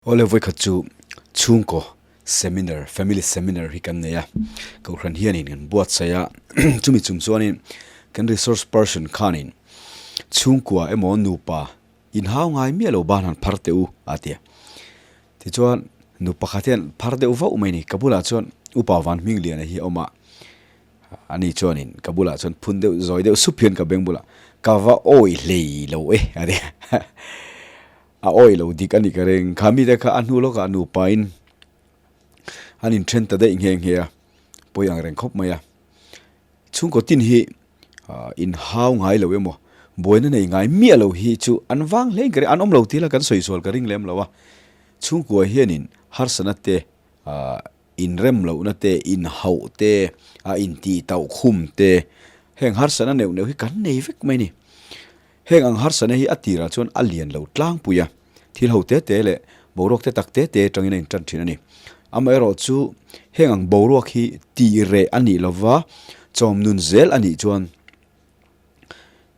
Awle vawikhat chu chhungkaw seminar, family seminar hi kan nei a, kohhran hianin kan buatsaih a, chumi chung chuanin kan resource person khanin chhungkua emaw nupa inhau ngai miah lo ban han phar teh u a ti a. Tichuan nu pakhat hian phar deuh vauh mai a ni, ka bulah chuan upa van hming liana hi a awm a, ani chuanin ka bulah chuan phun deuh zawi deuh sup hian ka beng bulah ka va awi hlei lo e a ti a. A awih lo dik a ni ka ring. Kha mite kha a hnu lawkah nupain an inthen ta daih nghe nghe a, pawi ang reng khawp mai a. Chhungkaw tin hi inhau ngai lo emaw, buaina nei ngai miah lo hi chu an vang hle in ka ring. An awm lo tih la kan sawi sual ka ring lem lo a. Chhungkua hianin harsatna te, inrem lohna te, inhauh te, a intihtauh khum te, heng harsatna neuh neuh hi kan nei vek mai a ni. Heng ang harsatna hi a tirah chuan a lian lo tlangpui a, thil ho te te leh boruak te tak te te atangin a intan thin a ni. Amaherawhchu heng ang boruak hi tih reh a nih lova chawm nun zel a nih chuan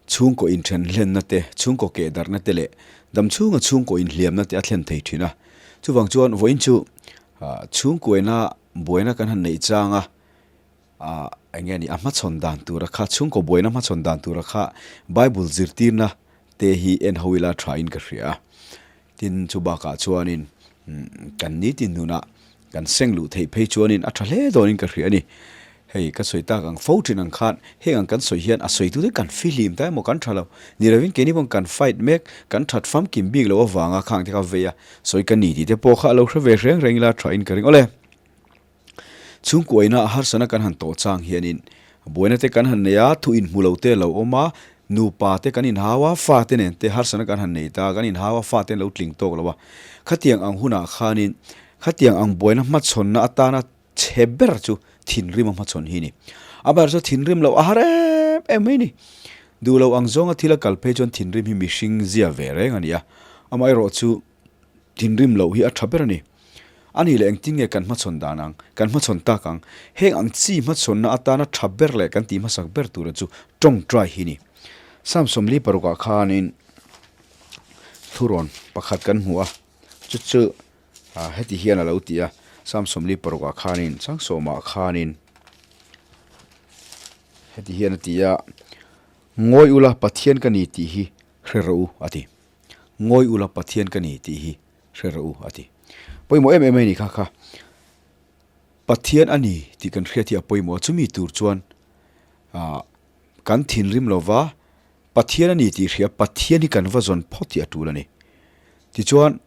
chhungkaw inthen hlenna te, chhungkaw kehdarhna te leh damchhunga chhungkaw inhliamna te a thlen thei thin a. Chuvang chuan vawiin chu chhungkuaina buaina kan han neih chang a, eng nge ni a hmachhawn dan tura kha chhungkaw buaina hmachhawn dan tura kha Bible zirtirna te hi en ho ila tha in ka hria a. Tin chu bakah chuanin kan nitin nunah kan seng luh theih phei chuanin a tha hle dawnin ka hria a ni. Hei ka sawi tak ang fo thin ang khan heng ang kan sawi hian a sawi tute kan fihlim ta emaw kan tha lo. Ni lovin keini pawh kan fight mek, kan that famkim bik loh avanga khang te kha vei a sawi ka ni tih te pawh kha a lo hre ve reng reng ila tha in ka ring awle. Chhungkuaina harsana kan han tawh chang hianin buaina te kan han nei a, thu inhmu lo te lo awm a, nupa te kan inhau a, fa te nen te harsana kan han nei ta, kan inhau a, fa te an lo tling tawk lo a. Khatiang ang hunah khanin khatiang ang buaina hmachhawnna atana chhe ber chu thinrim a hmachhawn hi a ni. Amaherawhchu thinrim loh a har em em mai a ni. Duh lo ang zawnga thil a kal phei chuan thinrim hi mihring zia ve reng a ni a, amaherawhchu Thinrim loh hi a tha ber a ni. A nih leh engtin nge kan hmachhawn dan ang, kan hmachhawn tak ang? Heng ang chi hmachhawnna atana tha ber leh kan tih hmasak ber tura chu tawngtai hi a ni. Psalm 46 ah khanin thurawn pakhat kan hmu a, chu chu heti hian a lo ti a, Psalm 46 ah khanin, chang sawmah khanin heti hian a ti a, Ngawi ula Pathian ka ni tih hi hre rawh u a ti. Ngawi ula Pathian ka ni tih hi hre rawh u a ti. Pawimawh em em a ni kha kha. Pathian a ni tih kan hriat hi a pawimawh a, chumi tur chuan ah kan thinrim lova Pathian a ni tih hria Pathian hi kan va zawn phawt hi a tul a ni. Tichuan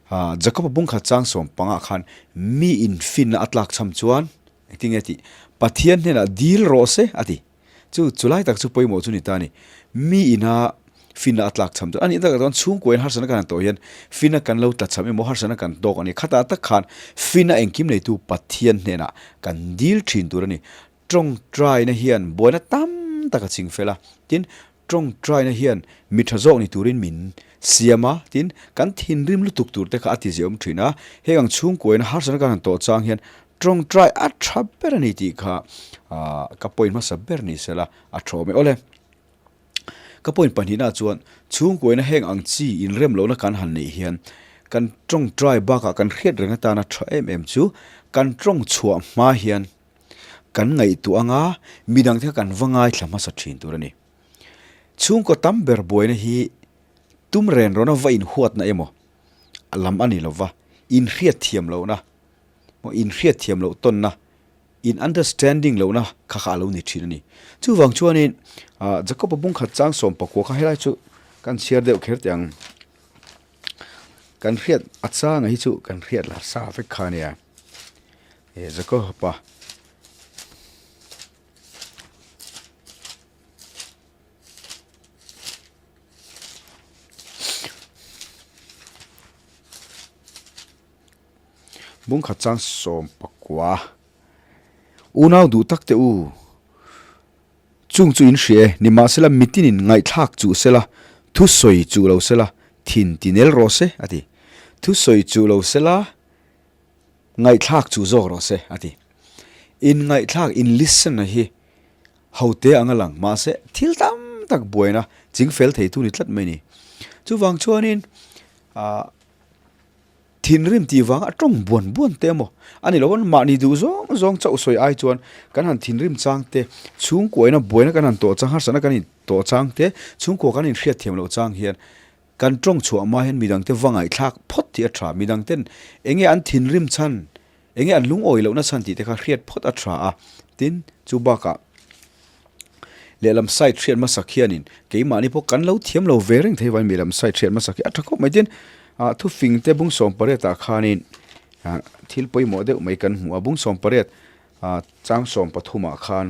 ah Jakob-a bungkhat chang sawm pangah khan mi infinna a tlak cham chuan engtin nge tih Pathian hnenah dil rawh se a ti. Chu chulai tak chu pawimawh chu ni ta a ni. Mi ina finna a tlak cham chu a nih takah chuan chhungkuain harsatna kan han tawh hian finna kan lo tla cham emaw harsatna kan tawk a ni. Khatah tak khan finna engkim neitu Pathian hnenah kan dil thin tur a ni. Tawngtaina hian buaina tam tak a ching fel a, tin tawngtaina hian mi tha zawk ni turin min siam a, tin kan thinrim lutuk tur te kha a ti ziah awm thin a. Heng ang chhungkuain harsatna kan han tawh chang hian Tawngtai a tha ber a ni tih kha ka point hmasa ber ni sela a tha awm e. Awle, ka point pahnihna chuan chhungkuaina heng ang chi inrem lohna kan han neih hian kan tawngtai bakah kan hriat reng atana tha em em chu kan tawng chhuah hma hian kan ngaihtuah anga midangte kha kan va ngaithla hmasa thin tur a ni. Chhungkaw tam ber buaina hi tum ren rawna va inhuatna emaw a lam a ni lova, inhriatthiam lohna Maw inhriat thiam loh tawnna, in understanding lohna kha kha a lo ni thin a ni. Chuvang chuanin Jacob-a bungkhat chang sawm pakua kha helai chu kan chhiar deuh kher teh ang. Kan hriat a changa hi chu kan hriat lar sa vek kha a nia. Jacob-a Bungkhat chang 19 Unau duh tak teh u, chung chu in hria e, nimahsela mitinin ngaihthlak chuh sela, thu sawi chuh lo sela, thin ti nel rawh se, a ti. Thu sawi chuh lo sela, ngaihthlak chuh zawk rawh se, a ti. In ngaihthlak, in listen a hi ho te ang a lang, mahse thil tam tak buaina chingfel theitu ni tlat mai a ni. Chuvang chuanin, ah. Thinrim tih vanga a tawng buan buan te emaw a ni lo a, mahni duh zawng zawng chauh sawi ai chuan kan han thinrim chang te, chhungkuaina buaina kan han tawh chang, harsatna kan intawh chang te, chhungkua kan inhriat thiam loh chang hian kan tawng chhuah hma hian midangte va ngaihthlak phawt tih a tha. Midangten enge an thinrim chhan, enge an lungawi lohna chhan tih te kha hriat phawt a tha a, tin chu bakah lehlam side hriat hmasak hianin keimahni pawh kan lo thiam lo ve reng thei vain lehlam side hriat hmasak hi a tha khawp mai tin ah thufing te bung 18 ah khanin ah thil pawimawh deuh mai kan hmu a bung 18 ah chang 13 ah khan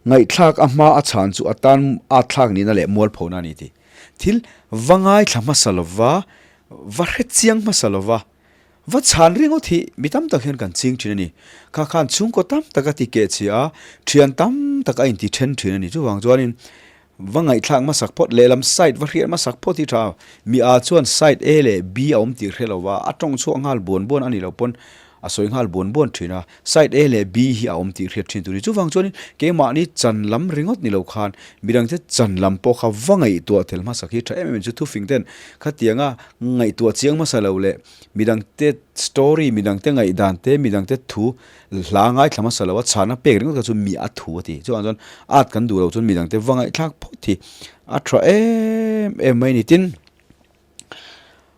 ngaihthlak a hma a chhan chu a tan a thlak nihna leh mualphona a ni tih thil va ngaithla hmasa lova va hrechiang hmasa lova. Va chhan ringawt hi mi tam tak hian kan ching thin a ni. Kha khan chhungkaw tam tak a ti keh chhia a, thian tam tak a inti then thin a ni. Chuvang chuanin va ngaihthlak hmasak phawt, lehlam side va hriat hmasak phawt hi tha. Mi a chuan side A leh B a awm tih hre lo va, a tawng chhuak nghal buan buan a ni lo pawn a sawi nghal buan buan thin a. Side A leh B hi a awm tih hriat thin tur a ni. Chuvang chuanin keimahni chan lam ringawt ni lo khan midangte chan lam pawh kha va ngaihtuah tel hmasak hi tha em em a ni. Chu thufing ten khatianga ngaihtuah chiang hmasa lo leh Midangte story, midangte ngaihdan te, midangte thu hla ngaithla hmasa lo a chhana pek ringawt kha chu mi a thu a ti. Chuvang chuan art kan duh loh chuan midangte va ngaihthlak phawt hi a tha em em mai a ni. Tin,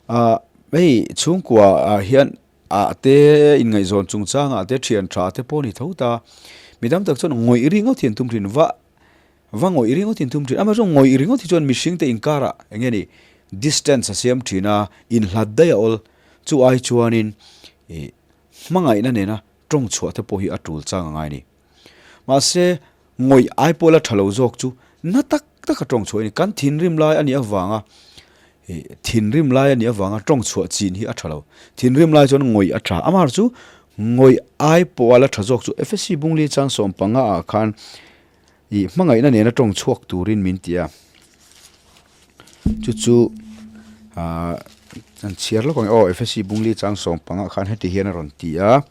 ah hei chhungkua ah hian ah te inngaihzawn chungchangah te thian tha te pawh a ni tho ta. Midang tak chuan ngawih ringawt hi an tum thin va. Va ngawih ringawt in tum thin. Amaherawhchu ngawih ringawt hi chuan mihring te inkarah eng nge ni distance a siam thin a, inhlat daih a awl. Chu ai chuanin ih hmangaihna nena tawng chhuah te pawh hi a tul chang a ngai a ni. Mahse ngawih ai pawh la tha lo zawk chu na tak tak a tawng chhuah a ni. Kan thinrim lai a nih avanga ih thinrim lai a nih avanga tawng chhuah chin hi a tha lo. Thinrim lai chuan ngawih a tha. Amaherawhchu ngawih ai pawh a la tha zawk chu FSC Bungli chang 15 ah khan Ih hmangaihna nena tawng chhuak turin min ti a, chu chu ah an chhiar lawk ang e aw Efesi Bungli chang 15 khan heti hian a rawn ti a,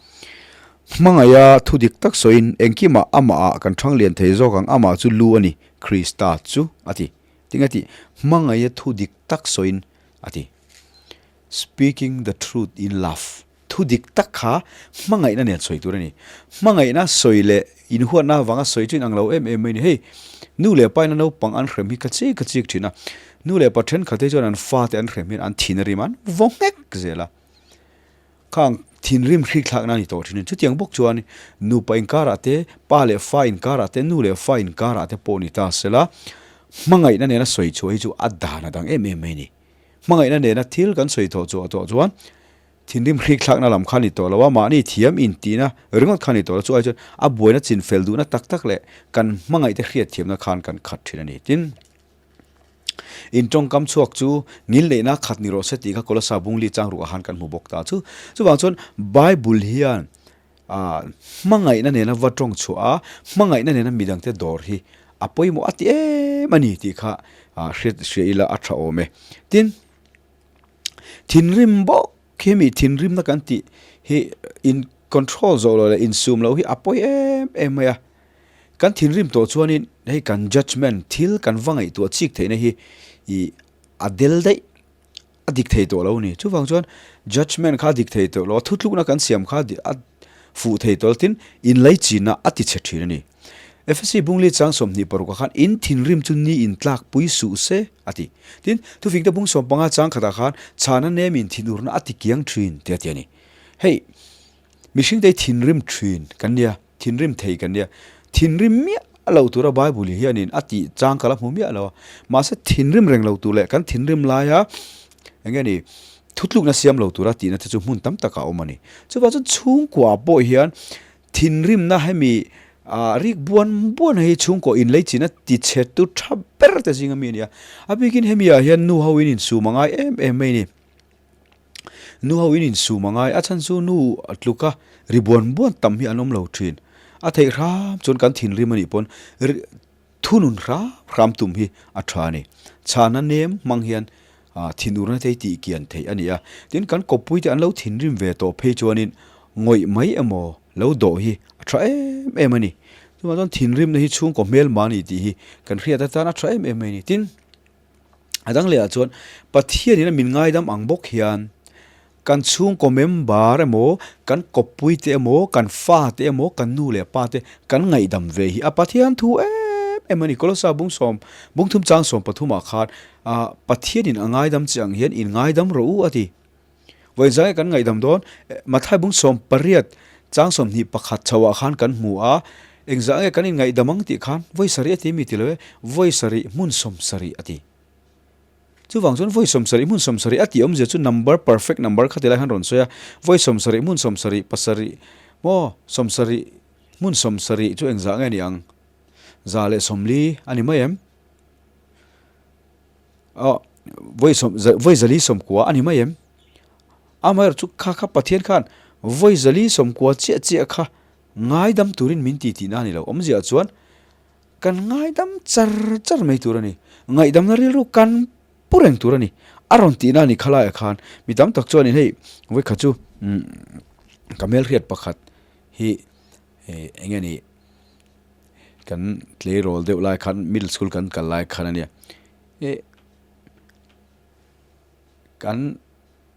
Hmangaiha thu dik tak sawiin engkimah amah ah kan thang lian thei zawk ang, amah chu lu a ni, Krista chu a ti. Tinge tih hmangaiha thu dik tak sawiin a ti. Speaking the truth in love. Thu dik tak kha hmangaihna nen sawi tur a ni. Hmangaihna sawi leh inhuatna avanga sawi chu inang lo em em mai a ni. Hei, nu leh pa ina naupang an hrem hi ka chik ka chik thin a. Nu leh pa thenkhat te chuan an fate an hrem hian an thin a rim a, an vaw nghek zel a. Khang thinrim hrikthlakna a ni tawh thin a ni. Chutiang bawk chuan nupa inkarah te, pa leh fa inkarah te, nu leh fa inkarah te pawh ni ta sela, hmangaihna nena sawi chhuah hi chu a dan a dang em em mai a ni. Hmangaihna nena thil kan sawi thawh chhuah tawh chuan thinrim hrikthlakna lam kha a ni tawh lo a, mahni thiam intihna ringawt kha a ni tawh lo. Chu ai chuan a buaina chinfel duhna tak tak leh kan hmangaihte hriatthiamna khan kan khat thin a ni. Tin, in tawngkam chhuak chu ngil neihna khat ni rawh se tih kha Kolosa Bungli chang rukah khan kan hmu bawk ta. Chu chuvang chuan Bible hian hmangaihna nena va tawng chhuah a, hmangaihna nena midangte dawr hi a pawimawh a ti em a ni tih kha hriat hria ila a tha awm e. Tin, thinrim bawk khi mi thinrimna kan tih hi in control zawh loh leh insum loh hi a pawi em em mai a. Kan thinrim tawh chuanin hei kan judgement thil kan va ngaihtuah chik theihna hi ih a del daih. A dik thei tawh lo a ni. Chuvang chuan judgement kha a dik thei tawh lo a, thutlukna kan siam kha a fuh thei tawh lo tin inlaichinna a ti chhe thin a ni. FSC Bungli chang 26 ah khan in thinrim chu ni in tlak pui suh se a ti. Tin, thufingte bung 15 chang khatah khan chhana nem in thinurna a ti kiang thin tih a ti a ni. Hei, mihringte hi thinrim thin kan nia. Thinrim thei kan nia. Thinrim miah lo tura Bible hianin a tih chang ka la hmu miah lo a. Mahse thinrim reng lo tur leh kan thinrim laia eng nge ni thutlukna siam lo tura tihna te chu hmun tam takah a awm a ni. Chuvang chuan chhungkua pawh hian thinrimna hemi ah rik buan buan hi chhungkaw inlei china ti chhe tu tha ber te zinga mi a ni a. A bikin hemi ah hian nu ho in insum a ngai em em mai a ni. Nu ho in insum a ngai, a chhan chu nu tluka ri buan buan tam hi an awm lo thin. A theih hram chuan kan thinrim a nih pawn ri thunun hram hram tum hi a tha a ni. Chhana nem hmang hian thinurna te hi tih kian theih a ni a. Tin, kan kawppui te an lo thinrim ve tawh phei chuanin ngawih mai emaw lo dawh hi a tha em em a ni. Chuvang chuan thinrimna hi chhungkaw hmelma a ni tih hi kan hriat atan a tha em em mai a ni. Tin. A dang lehah chuan Pathianin a min ngaidam ang bawk hian kan chhungkaw member emaw, kan kawppui te emaw, kan fa te emaw, kan nu leh pa te kan ngaihdam ve hi a Pathian thu em em a ni. Kolosa bung sawm, bung thum chang 13 ah khan Pathianin a ngaidam che ang hian in ngaidam rawh u a ti. Vawiin zai kan ngaihdam dawn, Mathai bung 18 chang 21 chhoah khan kan hmu a, engzah nge kan inngaihdam ang tih khan vawi sarih a ti mi ti lo e, vawi sarih hmun 70 a ti. Chuvang chuan vawi 70 hmun 70 a tih awmzia chu number perfect number kha ti lai khan rawn sawi a, vawi 70 hmun 70 pasarih maw 70 hmun 70 chu engzah nge ni ang? 140 a ni mai em? Aw, vawi sawm, vawi 490 a ni mai em? Amaherawh chu kha kha Pathian khan vawi 490 chiah chiah kha ngaidam turin min ti tihna a ni lo. Awmziah chuan kan ngaidam char char mai tur a ni. Ngaihdamna rilru kan pu reng tur a ni. A rawn tihna a ni kha laiah khan mi tam tak chuanin hei vawi khat chu ka hmelhriat pakhat hi eng nge ni kan tleirawl deuh lai khan middle school kan kal lai khan a nia eh kan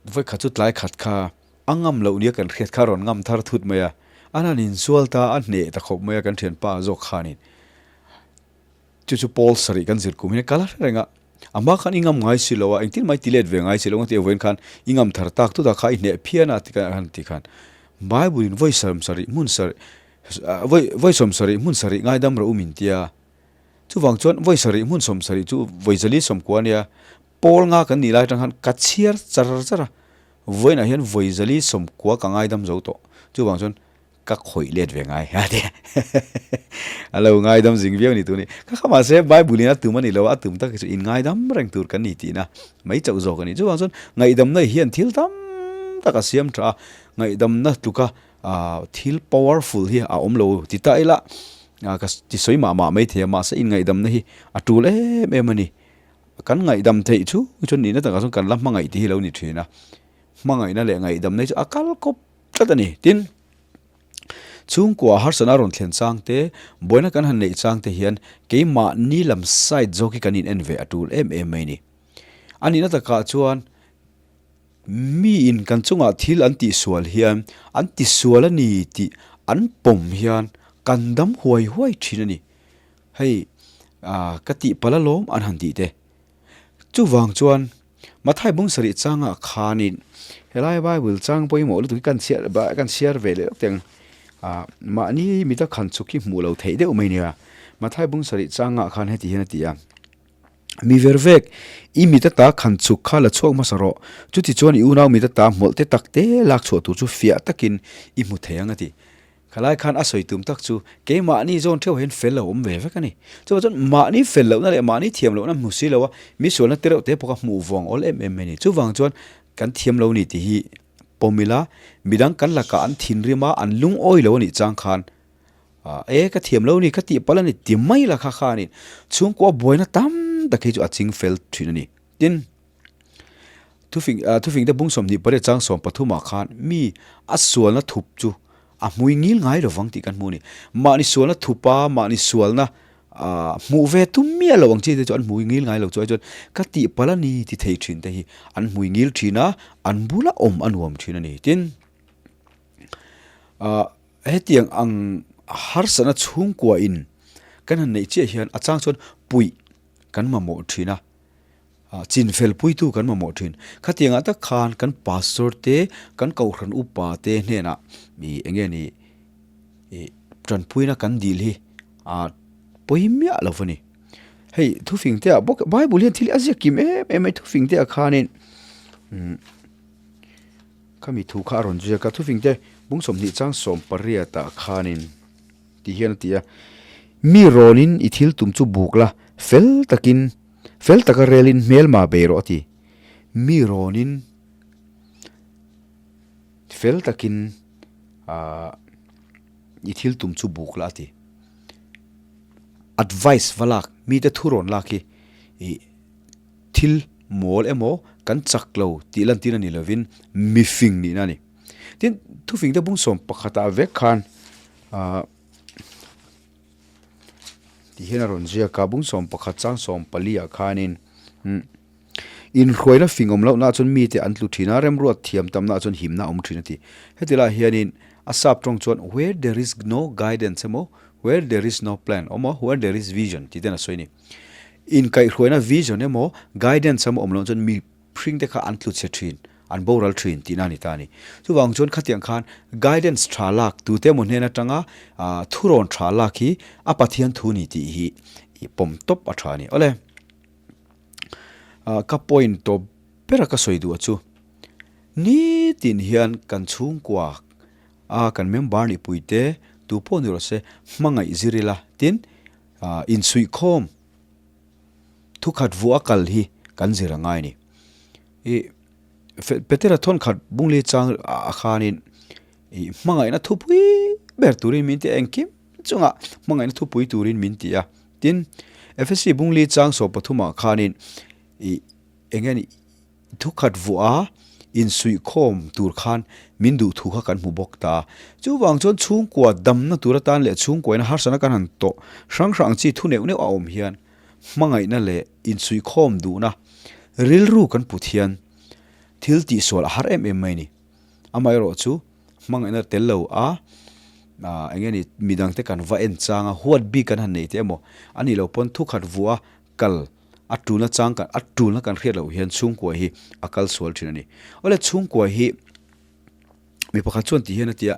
vawikhat chu tlai khat kha a ngam loh nia kan hriat kha a rawn ngam thar thut mai a an han insual ta a hneh ta khawp mai a kan thianpa zawk khanin Chu chu Paul sarih kan zir kum hian kal a hre reng a, a hma khan i ngam ngai si lo a, engtin mai ti let ve ngai si lo ang tih vawiin khan i ngam thar tak tut a kha i hneh phian a ti khan ti khan Bible in vawi 70 hmun sarih vawi vawi 70 hmun sarih ngaidam rawh u min tia. Chuvang chuan vawi sarih hmun 70 chu vawi 490 a nia, Paul nga kan nih lai atang khan ka chhiar char char a, vawiinah hian vawi 490 ka ngaidam zo tawh. Chuvang chuan Ka khawih let ve ngai a ti. A lo ngaidam zing viau ni tuni. Ka kha mahse Bible in a tum a ni lo a, a tum tak hi chu in ngaidam reng tur kan ni tihna mai chauh zawk a ni. Chuvang chuan ngaihdamna hian thil tam tak a siam tha a, ngaihdamna tluka thil powerful hi a awm lo ti ta ila ka ti sawi mah mah mai thei a, mahse in ngaihdamna hi a tul em em a ni. Kan ngaihdam theih chu chuan nihna takah chuan kan la hmangaih tih hi lo ni thin a, hmangaihna leh ngaihdamna hi chu a kal kawp tlat a ni. Tin, chhungkua harsatna rawn thlen chang te, buaina kan han neih chang te hian keimahni lam side zawk hi kan in en ve a tul em em mai a ni. A nihna takah chuan miin kan chungah thil an tihsual hian an tisual a ni tih an pawm hian kan dam huai huai thin a ni. Hei ka tihpalh alawm an han tih te. Chuvang chuan Mathai bung sarih changah khanin helai Bible chang pawimawh lutuk hi kan chhiar kan chhiar ve leh lawk teh ang. Ah mahni mita khan chuk hi hmuh lo theih deuh mai nia. Mathai bung sarih changah khan heti hian a ti a, Mi ver vek, i mit ata khan chuk kha la chhuak hmasa rawh. Chuti chuan i unau mit ata hmawlh te tak te lak chhuah tur chu fiah takin i hmu thei ang a ti. Khalai khan a sawi tum tak chu keimahni zawn theuh hian fel lo awm ve vek a ni. Chuvang chuan mahni fel lohna leh mahni thiam lohna hmu si lo a, mi sualna te reuh te pawh kha hmuh vawng awl em em mai a ni. Chuvang chuan kan thiam lo ni tih hi pawm ila, midang kan lakah an thinrim a, an lungawi lo a nih chang khan e ka thiam lo ni, ka tih palh a ni ti mai la kha kha a ni. Chhungkua buaina tam tak hi chu a ching fel thin a ni. Tin. Thufing ah thufing te bung 28 chang 13 ah khan mi a sualna thup chu a hmui ngil ngai lo vang tih kan hmu a ni. Mahni sualna thup a, mahni sualna ah hmuh ve tum miah lo ang chi te chu an hmui ngil ngai lo chu ai chuan ka tih palh a ni ti thei thin te hi an hmui ngil thin a, an bula awm a nuam thin a ni. Tin, ah hetiang ang harsatna chhungkua in kan han neih chiah hian a chang chuan puih kan mamawh thin a. Chin fel puitu kan mamawh thin. Khatiangah tak khan kan pastor te, kan kohhran upa te hnenah ih eng nge ni ih tanpuina kan dil hi ah pawi miah lo a ni. Hei thufing te ah bawk Bible hian thil a ziak kim em em mai thufing te ah khanin umm khami thu kha a rawn ziak a thufing te bung 20 chang 18 ah khanin. Ti hian a ti a, Mi rawnin i thil tum chu buk la, fel takin, fel taka relin hmelma bei rawh a ti. Mi rawnin fel takin ah i thil tum chu buk la a ti. Advice va lak, mite thu rawn lak hi ih thil mawl emaw kan chak lo tih lantir a ni lovin mifing nihna a ni. Tin, thufing te bung 11 ah vek khan ah ti hian a rawn ziak a, bung 11 chang 14 ah khanin umm. Inhruaina fing awm lohna chuan mite an tlu thin a, remruat thiam tamna chuan himna a awm thin a ti. Heti lai hianin a sap tawng chuan where there is no guidance emaw where there is no plan emaw where there is vision tih ten a sawi a ni. Inkaihhruaina vision emaw guidance emaw awm loh chuan mi hring te kha an tlu chhe thin, an boral thin tihna a ni ta a ni. Chuvang chuan khatiang khan guidance tha lak tute emaw hnen atanga thurawn tha lak hi a Pathian thu ni tih hi i pawm tawp a tha a ni. Awle, ka point tawp bera ka sawi duh chu nitin hian kan chhungkua a kan member nihpui te tu pawh ni rawh se hmangaih zir ila tin insuihkhawm Thukhat vuah a kal hi kan zir a ngai a ni. I Petera thawnkhat bungli chang a khanin i hmangaihna thupui ber turin min ti a, engkim chungah hmangaihna thupui turin min ti a. Tin, Efesi bungli chang sawh pathumah khanin i eng nge ni Thukhat vuah a insuihkhawm tur khan min duh thu kha kan hmu bawk ta. Chuvang chuan chhungkua damna tur atan leh chhungkuaina harsatna kan han tawh hrang hrang chi thu neuh neuh a awm hian hmangaihna leh insuihkhawm duhna rilru kan put hian thil tihsual a har em em mai a ni. Amaherawh chu hmangaihna tel lo a eng nge ni midangte kan va en chang a, huat bik kan han nei te emaw a nih loh pawn thukhat vuah a kal A tulna chang kan, a tulna kan hriat loh hian chhungkua hi a kal sual thin a ni. Awle chhungkua hi mi pakhat chuan ti hian a ti a,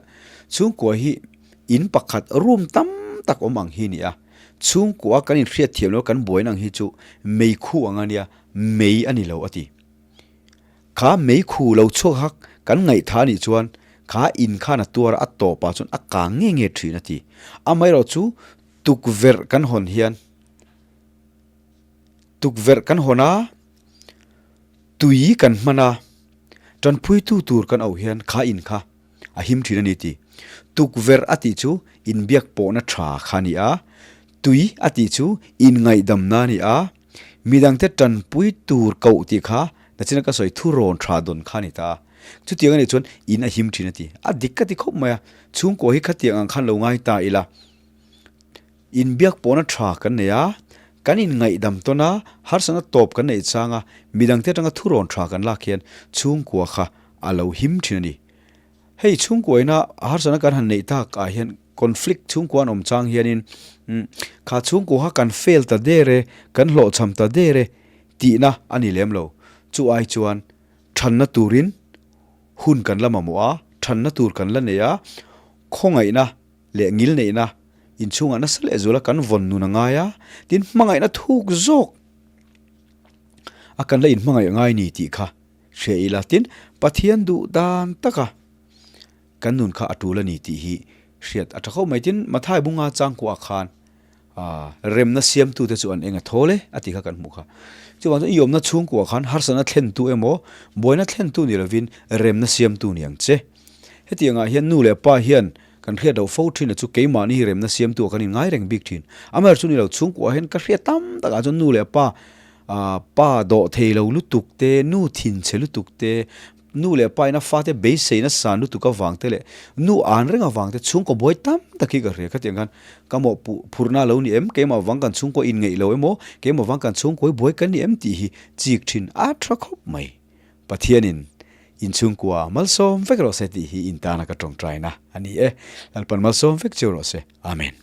chhungkua hi in pakhat room tam tak awm ang hi a ni a, chhungkua kan inhriat thiam loh kan buaina ang hi chu meikhu ang a nia, mei a ni lo a ti. Kha meikhu lo chhuak hak kan ngaihthah a nih chuan kha in khan a tuar a, a tawpah chuan a kang nge nge thin a ti. Amaherawhchu tukverh kan hawn hian Tukverh kan hawn a, tui kan hman a, tanpuitu tur kan auh hian kha in kha a him thin a ni tih. Tukverh a tih chu inbiak pawhna tha kha a ni a, tui a tih chu inngaihdamna a ni a, midangte tanpui tur koh tih kha nachina ka sawi thurawn tha dawn kha a ni ta a. Chutiang a nih chuan in a him thin a ti. A dik ka ti khawp mai a, chhungkaw hi khatiang ang khan lo ngai ta ila. Inbiak pawhna tha kan nei a, kan inngaihdam tawn a, harsatna tawp kan neih chang a, midangte atanga thurawn tha kan lak hian chhungkua kha a lo him thin a ni. Hei chhungkua ina harsatna kan han neih tak ah hian conflict chhungkua an awm chang hianin kha chhungkua kha kan fail ta der e, kan hlawhchham ta der e tihna a ni lem lo. Chu ai chuan thanna turin hun kan la mamawh a, thanna tur kan la nei a, khawngaihna leh ngil neihna inchhungah nasa leh zuala kan vawn nun a ngai a, tin hmangaihna thuk zawk a kan la inhmangaih ngai ni tih kha hria ila, tin Pathian duh dan taka kan nun kha a tul a ni tih hi hriat a tha khawp mai. Tin Mathai bunga changkuah khan remna siamtute chu an eng a thawl e a tih kha kan hmuh kha. Chuvang chuan i awmna chhungkuah khan harsatna thlentu emaw buaina thlentu ni lovin remna siamtu ni ang che. Hetiangah hian nu leh pa hian Kan hriat loh fo thin a chu keimahni hi remna siamtu ah kan inngai reng bik thin. Amaherawhchu chu ni lo chhungkuah hian ka hriat tam takah chuan nu leh pa pa dawh thei lo lutuk te, nu thinchhe lutuk te, nu leh pa ina fate beiseina san lutuk avang te leh nu an reng avang te chhungkaw buai tam tak hi ka hria. Khatiang khan ka mawhpuh phurna lo ni em, keimah vang kan chhungkaw inngeih lo emaw, keimah vang kan chhungkaw hi buai kan ni em tih hi chik thin a tha khawp mai. Pathianin inchhungkua malsawm vek rawh se tih hi intana ka tawngtaina a ni e. Lalpan malsawm vek cheu rawh se. Amen.